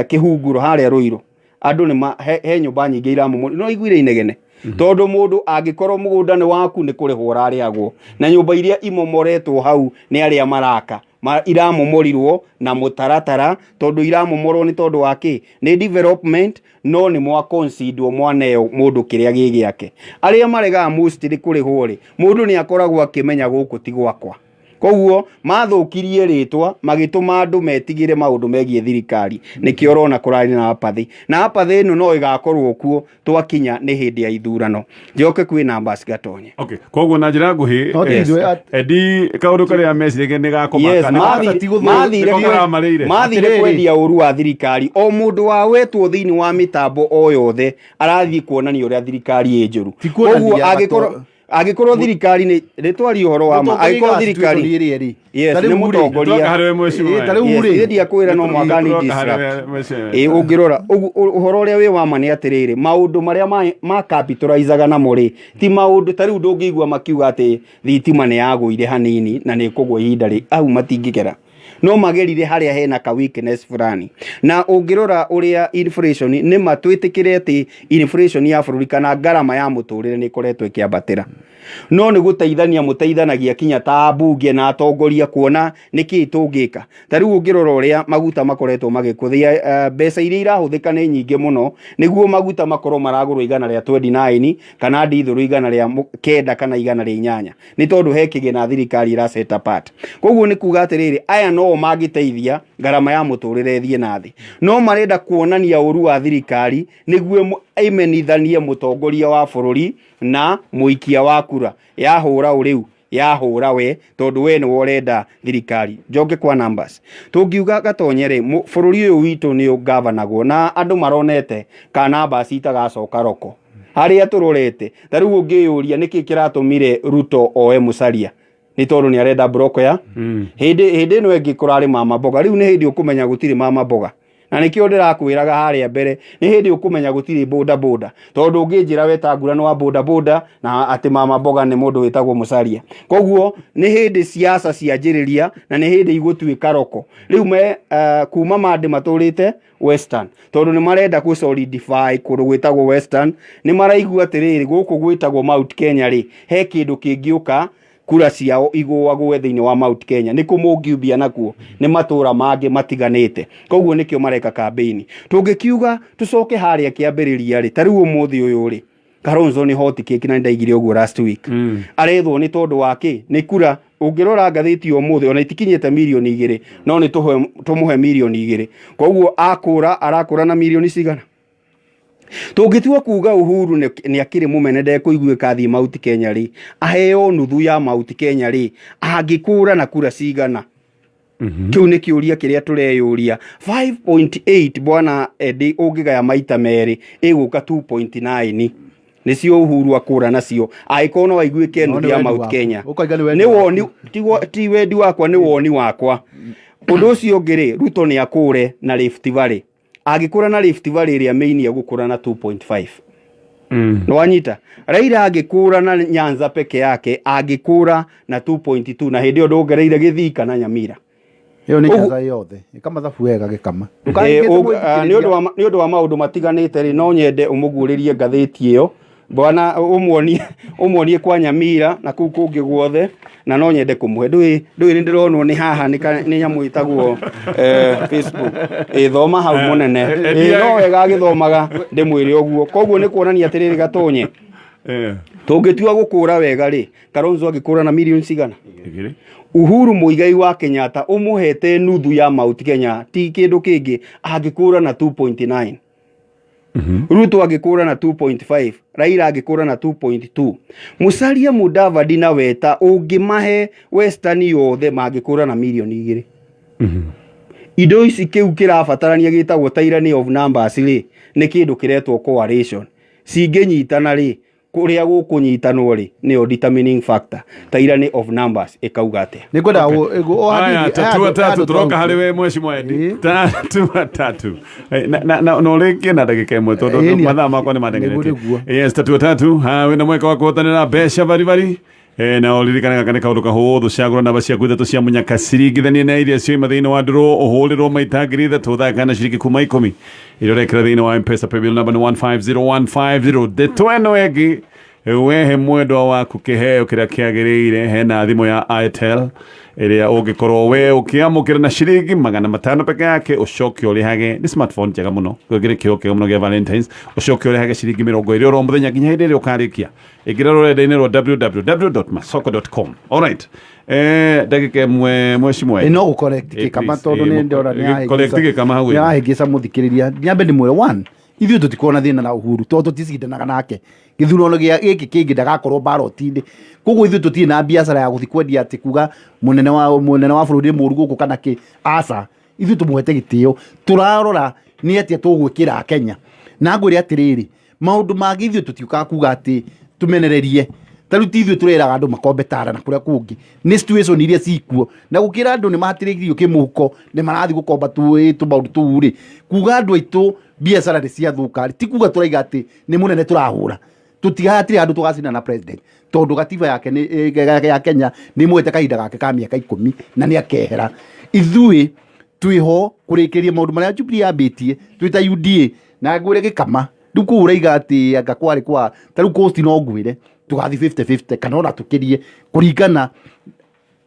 kĩhunguro, harĩa Rũirũ, andũ nĩ he nyũmba nyingĩ iramomorwo, no iguire inegene. Tondũ mũndũ angĩkorwo mũgũnda nĩ waku, nĩ kũrĩhwo ũrarĩhagwo, na nyũmba iria imomoretwo hau nĩ arĩa maraka iramomorirwo na mũtaratara, tondũ iramomorwo nĩ tondũ wa kĩ? Nĩ development. No nĩ mwa concede mwaneo mũndũ kĩrĩa gĩ gĩake. Arĩa maregaga mostly kũrĩhwo rĩ, mũndũ nĩ akoragwo akĩmenya gũkũ ti gwakwa. Koguo mathũkirie rĩtwa, magĩtũma andũ metigĩre maũndũ megiĩ thirikari. Nĩkĩo ũrona kũrarĩ na apathy, na apathy ĩno no ĩgakorwo kuo twakinya nĩ hĩndĩ ya ithurano. Njoke kwĩ numbers, Gatonye. Okay, koguo na njĩra nguhĩ, No ti ithuĩ Eddie, kaũndũ karĩa meciragia nĩ gakũmaka Yes, nĩko karamarĩire. Mathire Atĩrĩrĩ. Kwendia ũru wa thirikari. O mũndũ wa wetwo thĩinĩ wa mĩtambo o yothe arathiĩ kuonania ũrĩa thirikari ĩ njũru. Ti kuonania. Koguo angĩkorwo thirikari nĩ rĩtwaria ũhoro wa ma, angĩkorwo thirikari Yes, nĩ mũtongoria. Tũroka harĩ we, mheshimiwa. Ta rĩu Yes, rĩ ithe ndiakwĩra no mũhaka ni Tũroka disrupt. harĩ we, mheshimiwa. Ĩ, ũngĩrora ũhoro ũrĩa wĩ wa ma nĩ atĩrĩrĩ, maũndũ marĩa ma capitalizaga namo rĩ, ti maũndũ ta rĩu ndũngĩigua makiuga atĩ thitima nĩ yagũire hanini na nĩ ĩkũgwa ihinda rĩ au, matingĩgera no magerire harĩa hena ka weakness fulani. Na ũngĩrora ũrĩa inflation, nĩ ma twĩtĩkĩre atĩ inflation ya bũrũri kana ngarama ya mũtũrĩre nĩ ĩkoretwo ĩkĩambatĩra, no nĩ gũteithania mũteithanagia kinya ta ambunge na atongoria kuona nĩkĩĩ tũngĩka. Ta rĩu ũngĩrora ũrĩa maguta makoretwo magĩkũthia, mbeca iria irahũthĩka nĩ nyingĩ mũno nĩguo maguta makorwo maragũrwo 129 kana ndithũrũ 109 kana 108, nĩ tondũ he kĩgĩna thirikari ĩra set apart. Koguo nĩ kuga atĩrĩrĩ, aya no mangĩteithia ngarama ya mũtũrĩre ĩthiĩ na thĩ, no marenda kuonania ũru wa thirikari nĩguo ĩmenithanie mũtongoria wa bũrũri na mũikia wa kura. Yahũra ũ rĩu yahũra we, tondũ we nĩwe ũrenda thirikari. Njoke kwa numbers, tũngiuga, Gatonye rĩ, bũrũri ũyũ witũ nĩ ũgavanagwo na andũ maronete ka numbers itagacoka roko harĩa tũrorete. Ta rĩu ũngĩyũria nĩkĩ kĩratũmire Ruto oe Musalia, nĩ tondũ nĩ arenda broko ya hĩndĩ ĩno ĩngĩ kũrarĩ mama mboga. Rĩu nĩ hĩndĩ ũkũmenya gũtirĩ mama mboga, na nĩkĩo ndĩrakwĩraga harĩa mbere, nĩ hĩndĩ ũkũmenya gũtirĩ boda boda, tondũ ũngĩnjĩra Wetangula nĩ wa boda boda na atĩ mama mboga nĩ mũndũ wĩtagwo Musalia. Koguo nĩ hĩndĩ siasa cianjĩrĩria na nĩ hĩndĩ igũtuĩka roko. Rĩu me kuma mandĩ matũrĩte Western, tondũ nĩ marenda kũ solidify kũndũ gwĩtagwo Western. Nĩ maraigua atĩrĩrĩ, gũkũ gwĩtagwo Mount Kenya rĩ, he kĩndũ kĩngĩũka kura ciao igũagũe thĩinĩ wa Mount Kenya, nĩ kũ mũngiumbia nakuo nĩ matũra mangĩ matiganĩte. Koguo nĩkĩo mareka campaign. Tũngĩkiuga tũcoke harĩa kĩambĩrĩria rĩ, ta rĩu ũmũthĩ ũyũ rĩ, Kalonzo nĩ hot cake, na nĩndaigire ũguo last week. Arethwo nĩ tondũ wa kĩ? Nĩ kura. Ũngĩrora ngathĩti ũmũthĩ, ona itikinyĩte 2 mirioni, no nĩ tũmũhe 2 mirioni. Koguo akũra arakũra na mirioni cigana? Tũngĩtua kuga Uhuru nĩ akĩrĩ mũmene, ndekũiguĩka athiĩ Mount Kenya rĩ, aheo nuthu ya Mount Kenya rĩ, angĩkũra na kura cigana? Kĩu nĩ kĩũria kĩrĩa tũreyũria. 5.8, bwana Eddie, ũngĩgaya maita merĩ ĩgũka 2.9, nĩcio Uhuru akũra nacio angĩkorwo no aiguĩke No nuthu nĩ ya wendi Mount waku. Kenya. Ũkoiga nĩ wendi Nĩ woni. waku. Ti wendi wakwa, nĩ woni wakwa. Ũndũ ũcio ũngĩ rĩ, Ruto nĩ akũre na Rift Valley. Angĩkũra na Rift Valley ĩrĩa main, egũkũra na 2.5. Nĩwanyita? Raila angĩkũra na Nyanza peke yake, angĩkũra na 2.2, na hĩndĩ ĩyo ndongereire Gĩthii kana Nyamira. Ĩyo nĩ Nyanza yothe, ĩka mathabu wega, Gĩkama. Nĩ ũndũ wa maũndũ matiganĩte rĩ, no nyende ũmũguũrĩrie ngathĩti ĩyo, bwana, ũmuonie kwa Nyamira na kũu kũngĩ guothe, na no nyende kũmũhe. Ndũĩ nĩ ndĩronwo nĩ haha nĩ nyamũ ĩtagwo Facebook. Ĩ, thoma hau, mũnene. Ĩ, no wega agĩthomaga ndĩmwĩre ũguo. Koguo nĩ kuonania atĩrĩrĩ, Gatonye, tũngĩtua gũkũra wega rĩ, Kalonzo angĩkũra na mirioni cigana? 2. Uhuru Muigai wa Kenyatta ũmũhete nuthu ya Mount Kenya, ti kĩndũ kĩngĩ, angĩkũra na 2.9. Ruto angĩkũra na 2.5, Raila angĩkũra na 2.2, Musalia Mudavadi na Weta ũngĩmahe Western yothe mangĩkũra na 2 mirioni. Indo ici, kĩu kĩrabatarania gĩtagwo tyranny of numbers rĩ, nĩ kĩndũ kĩretwo coalition. Cingĩnyitana rĩ, kũrĩa gũkũnyitanwo rĩ, nĩyo determining factor. Tyranny of numbers ĩkauga atĩa? Nĩ ngwenda Aya, tatua tatu, turoka harĩ we, mheshimiwa Eddie. Tatua tatu. Na ũrĩkie na ndagĩka 1 tondũ mathaa makwa nĩ mandengeretie. Nĩguo. Yes, tatua tatu. Ha, wĩna mweke wa kũhotanĩra mbeca baribari. Na ũririkane gaka nĩ kaũndũ kahũthũ, cagũra namba ciaku ithatũ cia mũnyaka, ciringithanie na iria cioima thĩinĩ wa ndũrũ, ũhũrĩrwo maita 3,000, thaka na ciringi kuma 10 iria ũrekĩra thĩinĩ wa Mpesa paybill number nĩ 150150. Ndeto ĩno ĩngĩ, wehe mwendwa waku kĩheo kĩrĩa kĩagĩrĩire, hena thimũ ya Itel ĩrĩa ũngĩkorwo we ũkĩamũkĩra na ciringi 500 peke yake, ũcoke ũrĩhage. Nĩ smartphone njega mũno, gĩkĩ kĩheo kĩega mũno gĩa Valentines, ũcoke ũrĩhage ciringi 20 oro mũthenya nginya hĩndĩ ĩrĩa ũkarĩkia. Ĩngĩra rũrenda-inĩ rwa www.masoko.com. Alright, ndagĩka ĩmwe, mheshimiwa. No gũ-correct gĩkama, tondũ nĩ ndĩrona nĩ Correct gĩkama hau. Nĩ arahĩngĩca mũthikĩrĩria. Nyambe ndĩmwĩre one, ithuĩ tũtikorwo na thĩna na Uhuru tondũ tũticindanaga nake. Gĩthurano gĩa gĩkĩ kĩngĩ ndagakorwo ballot-inĩ, koguo ithuĩ tũtirĩ na biacara ya gũthiĩ kwendia atĩ kuga mũnene wa bũrũri nĩ mũũru gũkũ kana kĩ. Aca, ithuĩ tũmũhete gĩtĩo, tũrarora nĩ atĩa tũgwĩkĩra Kenya. Na ngwĩre atĩrĩrĩ, maũndũ mangĩ ithuĩ tũtiũkaga kuga atĩ tũmenererie. Ta rĩu ti ithuĩ tũreraga andũ makombe tara na kũrĩa kũngĩ, nĩ situation iria cikuo na gũkĩra andũ nĩ mahatĩrĩirio kĩmũhuko, nĩ marathiĩ gũkomba tũmaũndũ tũu rĩ, kuga andũ aitũ biacara nĩ ciathũka rĩ, ti kuga tũraiga atĩ nĩ mũnene tũrahũra. Tũtigatirĩ handũ tũgacinda na president, tondũ gatiba yake nĩ ya Kenya nĩ ĩmũhete kahinda gake ka mĩaka 10 na nĩ akehera. Ithuĩ twĩho kũrĩkĩria maũndũ marĩa Jubilee yambĩtie twĩ ta UDA. Na ngwĩre gĩkama, rĩu kũu ũraiga atĩ anga kwarĩ kwa ta rĩu Coast, no ngwĩre tũgathiĩ 50-50 kana ona tũkĩrie, kũringana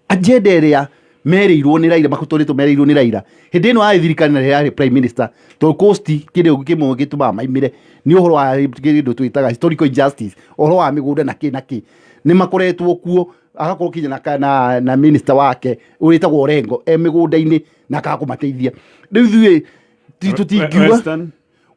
agenda ĩrĩa merĩirwo nĩ Raila, makũtũrĩtwo merĩirwo nĩ Raila hĩndĩ ĩno yarĩ thirikari na rĩrĩa yarĩ prime minister. Tondũ Coast kĩndũ kĩmwe gĩtũmaga maimĩre nĩ ũhoro wa kĩndũ twĩtaga historical injustice, ũhoro wa mĩgũnda na kĩ na kĩ, nĩ makoretwo kuo, agakorwo kinya na minister wake ũrĩtagwo Orengo e mĩgũnda-inĩ na akaga kũmateithia. Rĩu ithuĩ tũtingiuga. Western.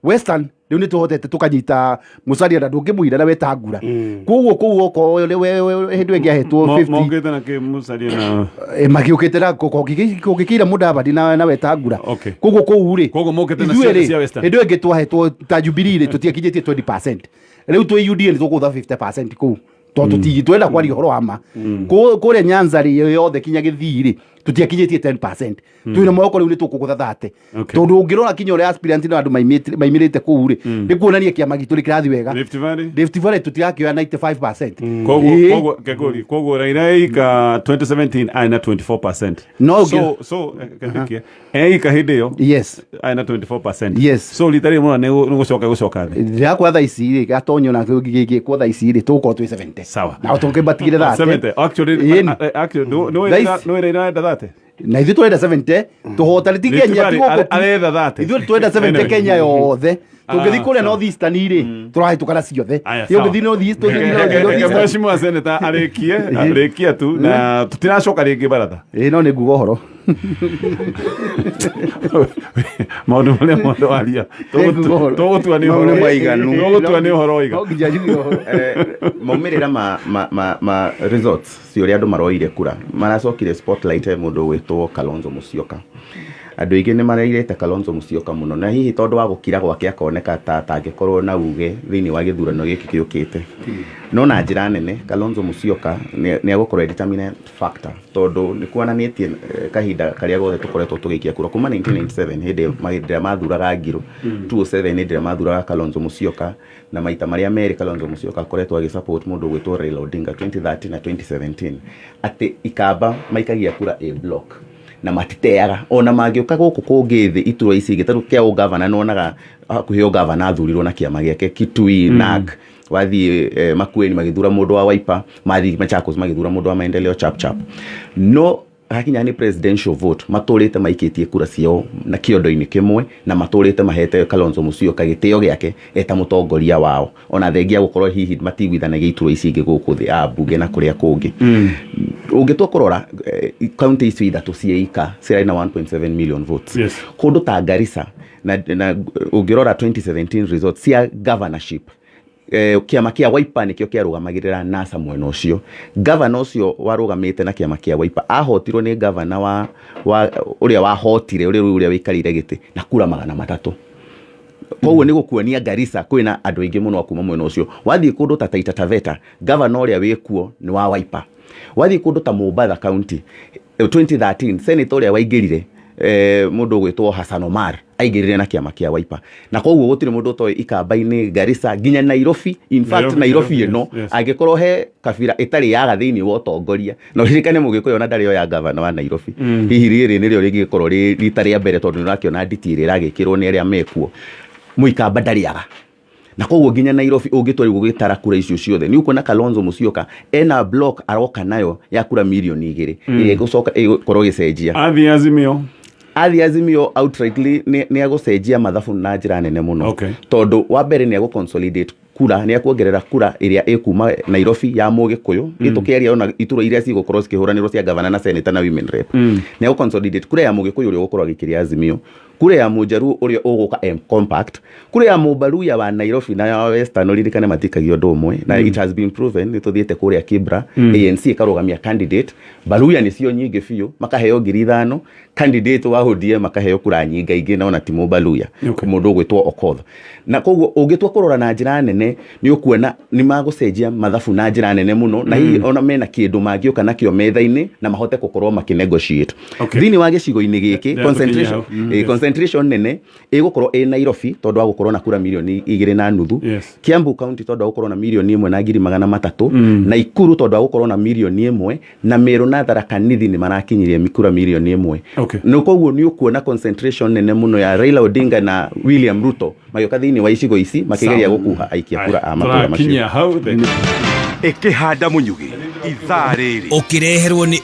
Western rĩu nĩ tũhotete tũkanyita Musalia na ndũngĩmũira na Wetangula, koguo kũu okorwo hĩndĩ ĩyo ĩngĩ ahetwo 50. Mokĩte na kĩ Musalia na Magĩũkĩte na kũngĩkĩira Mudavadi na Wetangula. Koguo kũu rĩ, Koguo mokĩte na ithuĩ rĩ, cia Western. Hĩndĩ ĩyo ĩngĩ twahetwo ta Jubilee rĩ, tũtiakinyĩtie 20%. Rĩu twĩ UDA nĩ tũkũgũtha 50% kũu, tondũ twenda kwaria ũhoro wa ma. Kũrĩa Nyanza rĩ, yothe kinya Gĩthii rĩ, tũtiakinyĩtie 10%. Twĩna mwĩhoko rĩu nĩ tũkũgũtha 30, tondũ ũngĩrora kinya ũrĩa aspirant na andũ maimĩrĩte kũu rĩ, nĩ kuonania kĩama gitũ nĩ kĩrathiĩ wega. Rift Valley. Rift Valley tũtirakĩoya 95%. Koguo Ĩĩ. Koguo kegori, koguo Raila eika 2017 arĩ na 24%. No So kendikie eika hĩndĩ ĩyo arĩ na 24%. So rita rĩrĩ mũno nĩ gũcoka thĩ. Ndĩrakwa thaa ici rĩ, gatonyo na gĩkwo thaa ici rĩ, tũgũkorwo twĩ 70. Sawa. Na tũkĩmbatigĩre 30. 70 actually. Ĩni. Actually no. Thaa ici. No, Raila arenda 30. Na ithuĩ tũrenda 70 tũhotane, ti Rift Kenya Valley ti gũkũ tu. Aretha 30. Ithuĩ tũrenda 70. Anyway. Kenya yothe tũngĩthiĩ Ah, kũrĩa sawa. North Eastern rĩ, tũrahĩtũka na ciothe. Aya, Ĩ, sawa. ũngĩthiĩ North East, ũthiĩ North Reke Eastern. mheshimiwa senator arĩkie, arĩkie tu na tũtiracoka rĩngĩ baratha. Ĩ, no nĩ nguga ũhoro. Maũndũ marĩa mothe waria Nĩ nguga ũhoro. tũgũtua nĩ Mau ũhoro nĩ maiganu. Tũgũtua nĩ ũhoro waiga. No nginya njuge ũhoro. Maumĩrĩra ma results ci ũrĩa andũ maroire kura maracokire spotlight he mũndũ ũgwĩtwo Kalonzo Musyoka. Andũ aingĩ nĩ marairĩte Kalonzo Musyoka mũno, na hihi tondũ wa gũkira gwake akoneka ta atangĩkorwo na uge thĩinĩ wa gĩthurano gĩkĩ gĩũkĩte. No na njĩra nene Kalonzo Musyoka nĩ egũkorwo e determinant factor, tondũ nĩ kuonanĩtie kahinda karĩa gothe tũkoretwo tũgĩikia kura kuma 1997, hĩndĩ ĩrĩa mathuraga Ngirũ, 2007 hĩndĩ ĩrĩa mathuraga Kalonzo Musyoka, na maita marĩa merĩ Kalonzo Musyoka akoretwo agĩsupport mũndũ ũgwĩtwo Raila Odinga 2013 na 2017, atĩ ikamba maikagia kura a block na matiteaga ona mangĩũka gũkũ kũngĩ thĩ iturwa ici ingĩ. Ta rĩu kĩa ũgavana, nĩwonaga hakuhĩ ũgavana athurirwo na kĩama gĩake Kitui. NARC wathiĩ Makueni magĩthura mũndũ wa Wiper, mathiĩ Machakos magĩthura mũndũ wa Maendeleo chap chap. No hakinya nĩ presidential vote, matũrĩte maikĩtie kura ciao na kĩondo-inĩ kĩmwe, na matũrĩte mahete Kalonzo Musyoka gĩtĩo gĩake eta mũtongoria wao, ona thengia gũkorwo hihi matiguithanagia iturwa ici ingĩ gũkũ thĩ a mbunge na kũrĩa kũngĩ. Ũngĩtua kũrora kaunti icio ithatũ ciĩika cirarĩ na 1.7 million votes. Kũndũ ta Garissa na ũngĩrora 2017 results cia governorship, kĩama kĩa Wiper nĩkĩo kĩarũgamagĩrĩra NASA mwena ũcio. Gavana ũcio warũgamĩte na kĩama kĩa Wiper ahotirwo nĩ gavana wa ũrĩa wahotire, ũrĩa rĩu ũrĩa wĩikarĩire gĩtĩ, na kura 300. Koguo nĩ gũkuonia Garissa kwĩna andũ aingĩ mũno a kuma mwena ũcio. Wathiĩ kũndũ ta Taita Taveta, gavana ũrĩa wĩkuo nĩ wa Wiper. Wathiĩ kũndũ ta Mombatha County, 2013 senator ũrĩa waingĩrire Mũndũ ũgwĩtwo Hassan Omar aingĩrire na kĩama kĩa Wiper, na koguo gũtirĩ mũndũ ũtoĩ Ikamba-inĩ, Garissa, nginya Nairobi. In fact, Nairobi, Nairobi ĩno, angĩkorwo he kabira ĩtarĩ yaga thĩinĩ wa ũtongoria, na ũririkane Mũgĩkũyũ ona ndarĩ oya gavana wa Nairobi, hihi rĩrĩ nĩrĩo rĩngĩkorwo rĩ rita rĩa mbere, tondũ nĩũrakĩona nditi ĩrĩa ĩragĩkĩrwo nĩ arĩa mekuo, Mũikamba ndarĩaga. Na koguo nginya Nairobi ũngĩtua rĩu gũgĩtara kura icio ciothe, nĩ ũkuona Kalonzo Musyoka ena block aroka nayo ya kura mirioni 2, ĩrĩa ĩgũcoka ĩgũkorwo ĩgĩcenjia. Athiĩ Azimio. Athiĩ Azimio outrightly nĩ agũcenjia mathabu na njĩra nene mũno, tondũ wa mbere nĩ agũ-consolidate kura, nĩ akuongerera kura ĩrĩa ĩkuma Nairobi ya Mũgĩkũyũ. Tũkĩaria ona iturwa iria cigũkorwo cikĩhũranĩrwo cia gavana na senator na women rep, nĩ agũ-consolidate kura ya Mũgĩkũyũ ũrĩa ũgũkorwo agĩikĩria Azimio, kura ya Mũjaruo ũrĩa ũgũka M compact, kura ya Mũbaruya wa Nairobi na ya Western. Ũririkane matikagia ũndũ ũmwe na it has been proven. Nĩ tũthiĩte kũrĩa Kibra, ANC ĩkarũgamia candidate, Baruya nĩcio nyingĩ biũ, makaheo 5,000. Candidate wa ODM makaheo kura nyingaingĩ, na ona ti Mũbaluya, mũndũ ũgwĩtwo Okoth. Na koguo ũngĩtua kũrora na njĩra nene, nĩ ũkuona nĩ magũcenjia mathabu na njĩra nene mũno, na hihi ona mena kĩndũ mangĩũka nakĩo metha-inĩ na mahote gũkorwo makĩnegotiate thĩinĩ wa gĩcigo-inĩ gĩkĩ. Concentration, hau. Concentration nene ĩgũkorwo ĩ Nairobi, tondũ wa gũkorwo na kura mirioni 2.5, Kiambu County, tondũ wa gũkorwo na mirioni 1 na ngiri magana 3, Naikuru, tondũ wa gũkorwo na mirioni 1, na Meru na Tharaka Nithi nĩ marakinyirie kura mirioni 1. Na koguo nĩ ũkuona concentration nene mũno ya Raila Odinga na William Ruto magĩũka thĩinĩ wa icigo ici makĩgeria gũkuha aikia kura a matũra macio. Tũrakinyia hau. Ĩkĩhanda mũnyugĩ ithaa rĩrĩ. Ũkĩreherwo nĩ.